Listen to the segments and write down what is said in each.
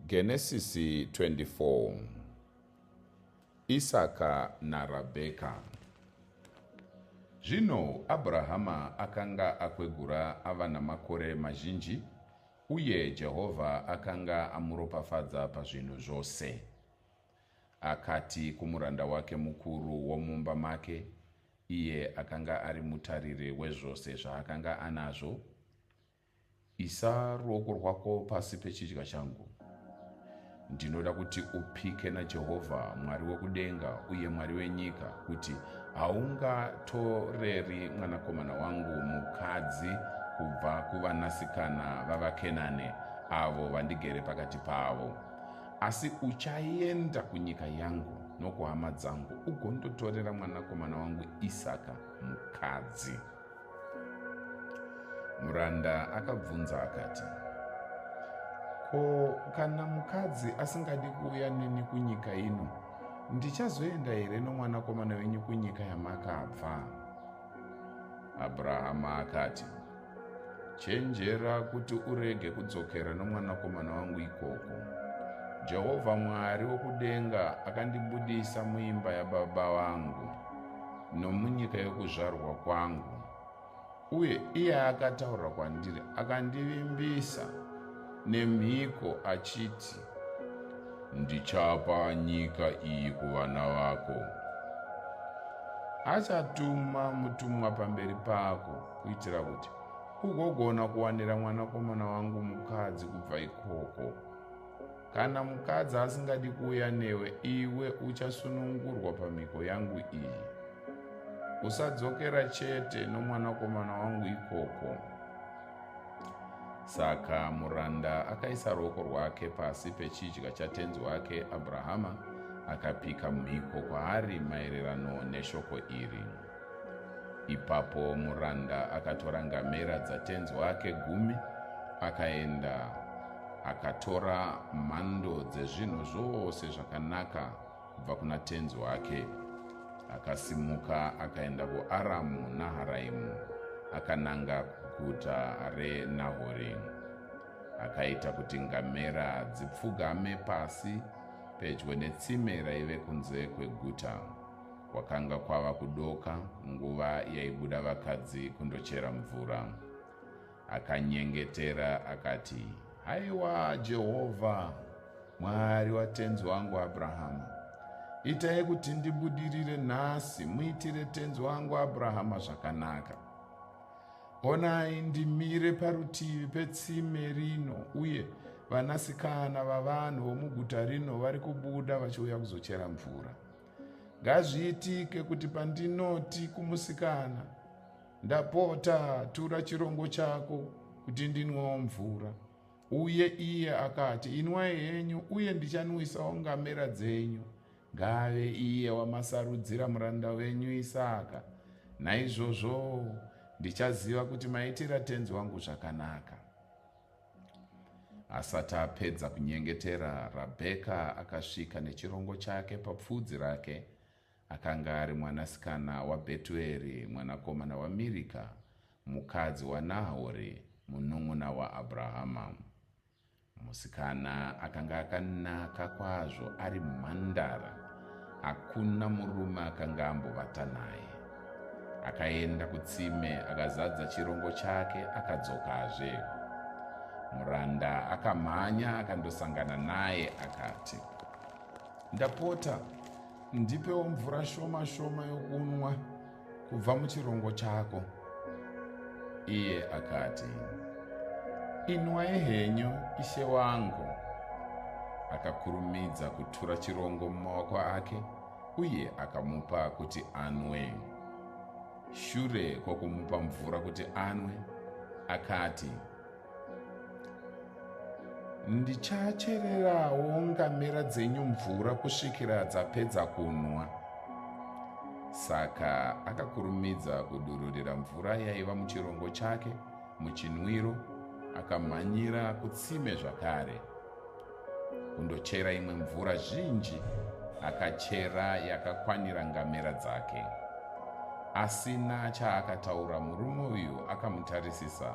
Genesisi 24. Isaka naRabheka. Zvino Abhurahama akanga akwegura ava namakore mazhinji, uye Jehovha akanga amuropafadza pazvinhu zvose. Akati kumuranda wake mukuru womumba make, iye akanga ari mutariri wezvose zvaakanga anazvo, Isa ruoko rwako pasi pechidya changu. Ndinoda kuti upike naJehovha, Mwari wokudenga uye Mwari wenyika, kuti haungatoreri mwanakomana wangu mukadzi kubva kuvanasikana vavaKenani avo vandigere pakati pavo. Asi uchaenda kunyika yangu nokuhama dzangu ugondotorera mwanakomana wangu Isaka mukadzi. Muranda akabvunza akati, Ko kana mukadzi asingadi kuuya neni kunyika ino, ndichazoenda here nomwanakomana wenyu kunyika yamakabva? Abrahama akati, Chenjera kuti urege kudzokera nomwanakomana wangu ikoko. Jehovha Mwari wokudenga akandibudisa muimba yababa vangu nomunyika yokuzvarwa kwangu, uye iye akataura kwandiri akandivimbisa nemhiko achiti, Ndichapa nyika iyi kuvana vako. Achatuma mutumwa pamberi pako kuitira kuti ugogona kuwanira mwanakomana wangu mukadzi kubva ikoko. Kana mukadzi asingadi kuuya newe, iwe uchasunungurwa pamhiko yangu iyi. Usadzokera chete nomwanakomana wangu ikoko. Saka muranda akaisa ruoko rwake pasi pechidya chatenzi wake Abrahama akapika mhiko kwaari maererano neshoko iri. Ipapo muranda akatora ngamera dzatenzi wake gumi akaenda akatora mhando dzezvinhu zvose zvakanaka kubva kuna tenzi wake. Akasimuka akaenda kuAramu Naharaimu akananga kuguta reNahori. Akaita kuti ngamera dzipfugame pasi pedyo netsime raive kunze kweguta. Kwakanga kwava kudoka, nguva yaibuda vakadzi kundochera mvura. Akanyengetera akati, Haiwa Jehovha, Mwari watenzi wangu Abrahama, itai kuti ndibudirire nhasi, muitire tenzi wangu Abrahama zvakanaka. Onai, ndimire parutivi petsime rino, uye vanasikana vavanhu vomuguta rino vari kubuda vachiuya kuzochera mvura. Ngazviitike kuti pandinoti kumusikana, Ndapota, tura chirongo chako kuti ndinwewo mvura. Uye iye akati, Inwai henyu, uye ndichanwisawo ngamera dzenyu. Ngaave iye wamasarudzira muranda wenyu Isaka. Naizvozvo ndichaziva kuti maitira tenzi wangu zvakanaka. Asati apedza kunyengetera, Rabheka akasvika nechirongo chake papfudzi rake. Akanga ari mwanasikana waBhetueri mwanakomana waMirika, mukadzi waNahori munun'una waAbhurahama. Musikana akanga akanaka kwazvo ari mhandara, hakuna murume akanga ambovata naye. Akaenda kutsime akazadza chirongo chake akadzokazve. Muranda akamhanya akandosangana naye akati, Ndapota, ndipewo mvura shoma shoma yokunwa kubva muchirongo chako. Iye akati, Inwai henyu, ishe wangu. Akakurumidza kutura chirongo mumaoko ake uye akamupa kuti anwe. Shure kwokumupa mvura kuti anwe, akati, Ndichachererawo ngamera dzenyu mvura kusvikira dzapedza kunwa. Saka akakurumidza kudururira mvura yaiva muchirongo chake muchinwiro akamhanyira kutsime zvakare kundochera imwe mvura zhinji akachera yakakwanira ngamera dzake. Asina chaakataura murume uyu akamutarisisa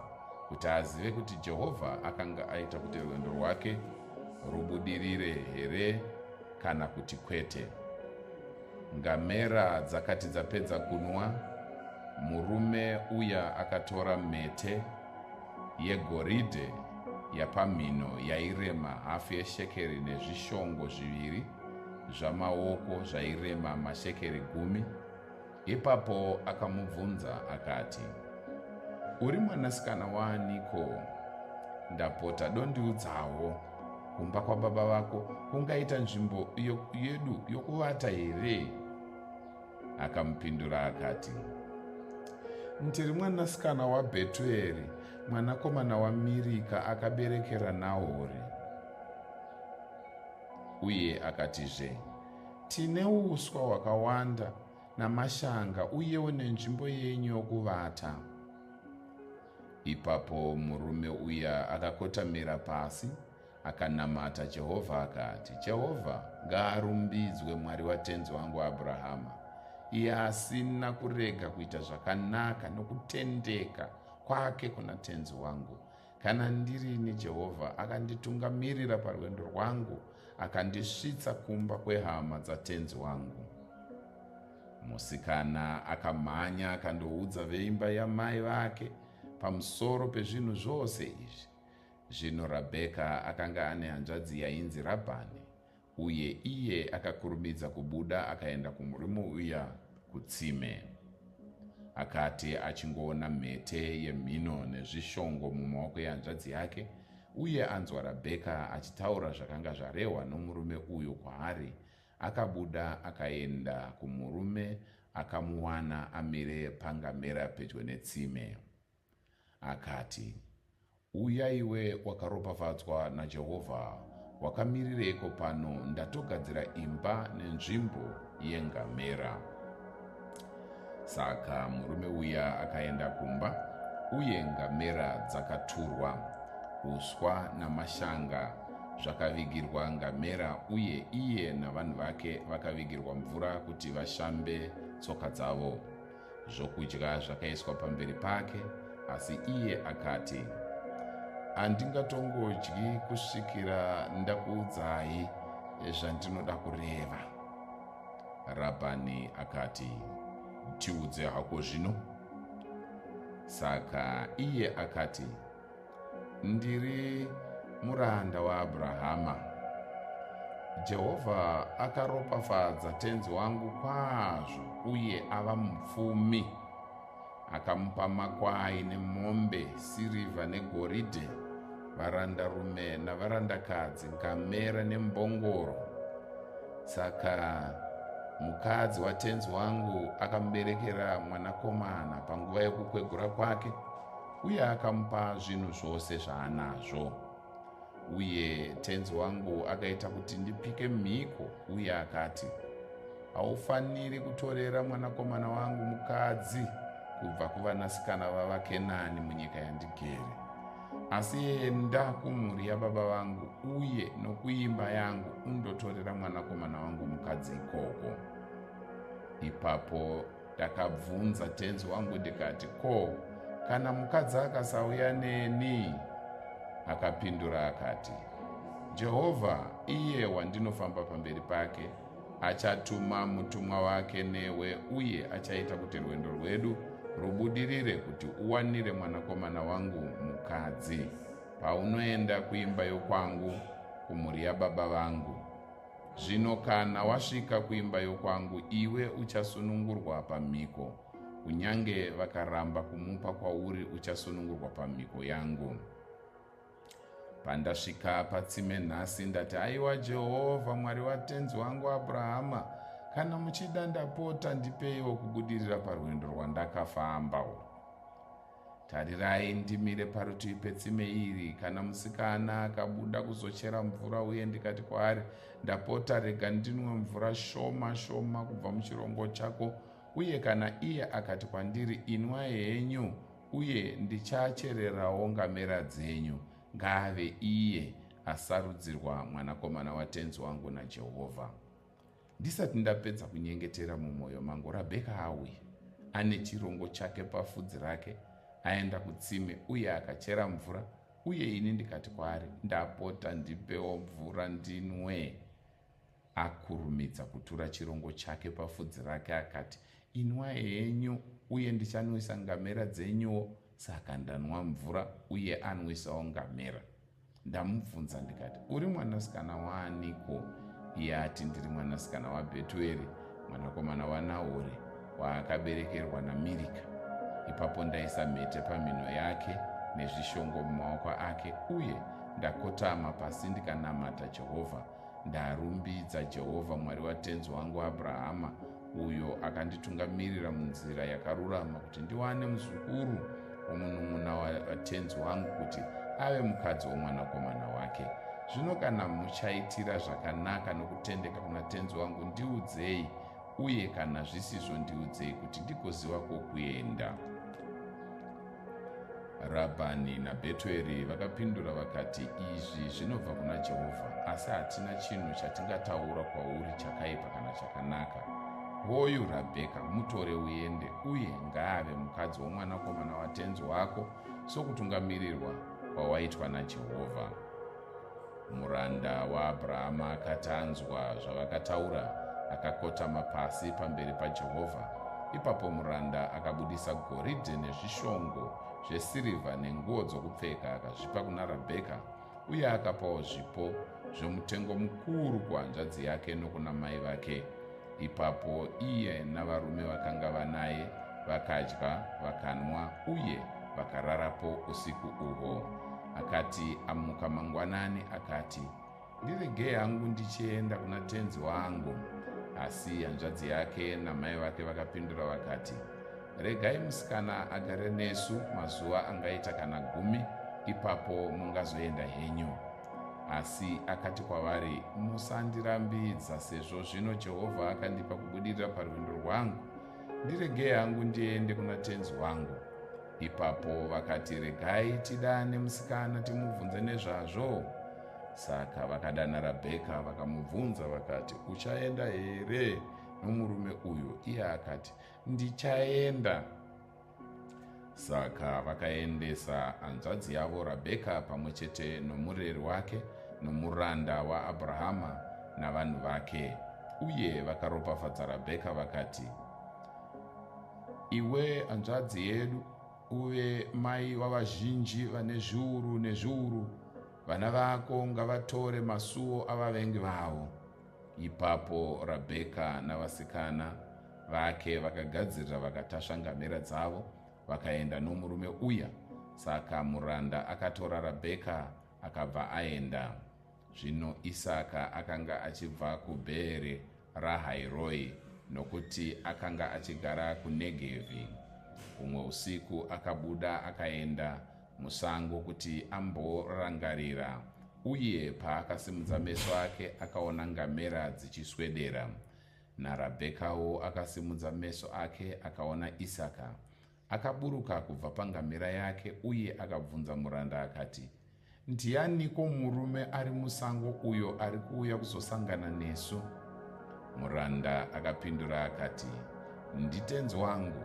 kuti azive kuti Jehovha akanga aita kuti rwendo rwake rubudirire here kana kuti kwete. Ngamera dzakati dzapedza kunwa, murume uya akatora mhete yegoridhe yapamhino yairema hafu yeshekeri nezvishongo zviviri zvamaoko zvairema mashekeri gumi. Ipapo akamubvunza akati, Uri mwanasikana waaniko? Ndapota dondiudzawo, kumba kwababa vako kungaita nzvimbo yedu yokuvata here? Akamupindura akati, Ndiri mwanasikana waBhetueri, mwanakomana waMirika akaberekera Nahori. Uye akatizve, Tine uswa hwakawanda namashanga uyewo nenzvimbo yenyu yokuvata. Ipapo murume uya akakotamira pasi akanamata Jehovha akati, Jehovha ngaarumbidzwe Mwari watenzi wangu Abrahama, iye asina kurega kuita zvakanaka nokutendeka kwake kuna tenzi wangu. Kana ndirini, Jehovha akanditungamirira parwendo rwangu akandisvitsa kumba kwehama dzatenzi wangu. Musikana akamhanya akandoudza veimba yamai vake pamusoro pezvinhu zvose izvi. Zvino Rabheka akanga ane hanzvadzi yainzi Rabhani, uye iye akakurumidza kubuda akaenda kumurume uya kutsime. Akati achingoona mhete yemhino nezvishongo mumaoko ehanzvadzi yake, uye anzwa Rabheka achitaura zvakanga zvarehwa nomurume uyu kwaari, akabuda akaenda kumurume akamuwana amire pangamera pedyo netsime. Akati, Uya iwe wakaropafadzwa naJehovha, wakamirireiko pano? Ndatogadzira imba nenzvimbo yengamera. Saka murume uya akaenda kumba, uye ngamera dzakaturwa. Uswa namashanga zvakavigirwa ngamera, uye iye navanhu vake vakavigirwa mvura kuti vashambe tsoka dzavo. Zvokudya zvakaiswa pamberi pake, asi iye akati, Handingatongodyi kusvikira ndakuudzai zvandinoda kureva. Rabhani akati, Tiudze hako zvino. Saka iye akati, Ndiri muranda waAbhurahama. Jehovha akaropafadza tenzi wangu kwazvo uye ava mupfumi. Akamupa makwai nemombe, sirivha negoridhe, varandarume navarandakadzi, ngamera nembongoro. Saka mukadzi watenzi wangu akamuberekera mwanakomana panguva yokukwegura kwake uye akamupa zvinhu zvose zvaanazvo. Uye tenzi wangu akaita kuti ndipike mhiko uye akati, Haufaniri kutorera mwanakomana wangu mukadzi kubva kuvanasikana vavaKenani munyika yandigere. Asi enda kumhuri yababa vangu uye nokuimba yangu undotorera mwanakomana wangu mukadzi ikoko. Ipapo Ndakabvunza tenzi wangu ndikati, Ko, kana mukadzi akasauya neni? Akapindura akati, Jehovha, iye wandinofamba pamberi pake, achatuma mutumwa wake newe uye achaita kuti rwendo rwedu rubudirire kuti uwanire mwanakomana wangu mukadzi paunoenda kuimba yokwangu kumhuri yababa vangu. Zvino kana wasvika kuimba yokwangu, iwe uchasunungurwa pamhiko, kunyange vakaramba kumupa kwauri, uchasunungurwa pamhiko yangu. Pandasvika patsime nhasi, ndati, Haiwa Jehovha, Mwari watenzi wangu Abrahama, kana muchida, ndapota ndipeiwo kubudirira parwendo rwandakafamba urwu. Tarirai, ndimire parutivi petsime iri, kana musikana akabuda kuzochera mvura, uye ndikati kwaari, Ndapota, rega ndinwe mvura shoma shoma kubva muchirongo chako, uye kana iye akati kwandiri, Inwai henyu, uye ndichachererawo ngamera dzenyu, ngaave iye asarudzirwa mwanakomana watenzi wangu naJehovha. Ndisati ndapedza kunyengetera mumwoyo mangu, Rabheka auya ane chirongo chake pafudzi rake, aenda kutsime uye akachera mvura. Uye ini ndikati kwaari, Ndapota, ndipewo mvura ndinwe. Akurumidza kutura chirongo chake pafudzi rake akati, Inwai henyu, uye ndichanwisa ngamera dzenyuwo. Saka ndanwa mvura, uye anwisawo ngamera. Ndamubvunza ndikati, Uri mwanasikana waaniko? Iye ati, Ndiri mwanasikana waBhetueri, mwanakomana waNahori, waakaberekerwa naMirika. Ipapo ndaisa mhete pamhino yake nezvishongo mumaoko ake, uye ndakotama pasi ndikanamata Jehovha. Ndarumbidza Jehovha Mwari watenzi wangu Abrahama, uyo akanditungamirira munzira yakarurama kuti ndiwane muzukuru womunun'una watenzi wangu kuti ave mukadzi womwanakomana wake. Zvino kana muchaitira zvakanaka nokutendeka kuna tenzi wangu, ndiudzei, uye kana zvisizvo ndiudzei, kuti ndigoziva kwokuenda. Rabhani naBhetueri vakapindura vakati, Izvi zvinobva kuna Jehovha, asi hatina chinhu chatingataura kwauri chakaipa kana chakanaka. Hoyu Rabheka, mutore uende, uye ngaave mukadzi womwanakomana watenzi wako, sokutungamirirwa kwawaitwa naJehovha. Muranda waAbhurahama akati anzwa zvavakataura, akakotama pasi pamberi paJehovha. Ipapo muranda akabudisa goridhe nezvishongo zvesirivha nenguo dzokupfeka akazvipa kuna Rabheka, uye akapawo zvipo zvomutengo mukuru kuhanzvadzi yake nokuna mai vake. Ipapo iye navarume vakanga vanaye vakadya, vakanwa uye vakararapo usiku uhwo. Akati amuka mangwanani akati, Ndiregei hangu ndichienda kuna tenzi wangu. Asi hanzvadzi yake namai vake vakapindura vakati, Regai musikana agare nesu mazuva angaita kana gumi, ipapo mungazoenda henyu. Asi akati kwavari, Musandirambidza, sezvo zvino Jehovha akandipa kubudirira parwendo rwangu. Ndiregei hangu ndiende kuna tenzi wangu. Ipapo vakati, Regai tidane musikana timubvunze nezvazvo. Saka vakadana Rabheka vakamubvunza vakati, Uchaenda here nomurume uyu? Iye akati, Ndichaenda. Saka vakaendesa hanzvadzi yavo Rabheka pamwe chete nomureri wake nomuranda waAbhurahama navanhu vake. Uye vakaropafadza Rabheka vakati, Iwe hanzvadzi yedu, uve mai wavazhinji vane zviuru nezviuru, vana vako ngavatore masuo avavengi vavo. Ipapo Rabheka navasikana vake vakagadzirira vakatasva ngamera dzavo vakaenda nomurume uya. Saka muranda akatora Rabheka akabva aenda. Zvino Isaka akanga achibva kuBheeri Rahairoi, nokuti akanga achigara kuNegevhi. Humwe usiku akabuda akaenda musango kuti amborangarira, uye paakasimudza meso ake akaona ngamera dzichiswedera. NaRabhekawo akasimudza meso ake akaona Isaka. Akaburuka kubva pangamera yake uye akabvunza muranda akati, Ndianiko murume ari musango uyo ari kuuya kuzosangana nesu? Muranda akapindura akati, Nditenzi wangu.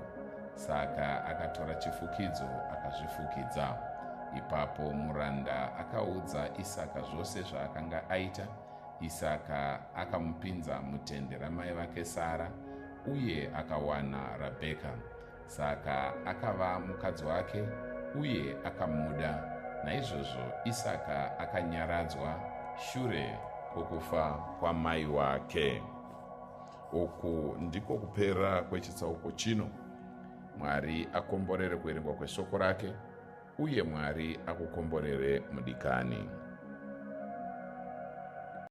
Saka akatora chifukidzo akazvifukidza. Ipapo muranda akaudza Isaka zvose zvaakanga aita. Isaka akamupinza mutende ramai vake Sara, uye akawana Rabheka. Saka akava mukadzi wake uye akamuda. Naizvozvo Isaka akanyaradzwa shure kwokufa kwamai wake. Uku ndiko kupera kwechitsauko chino. Mwari akomborere kuverengwa kweshoko rake uye Mwari akukomborere mudikani.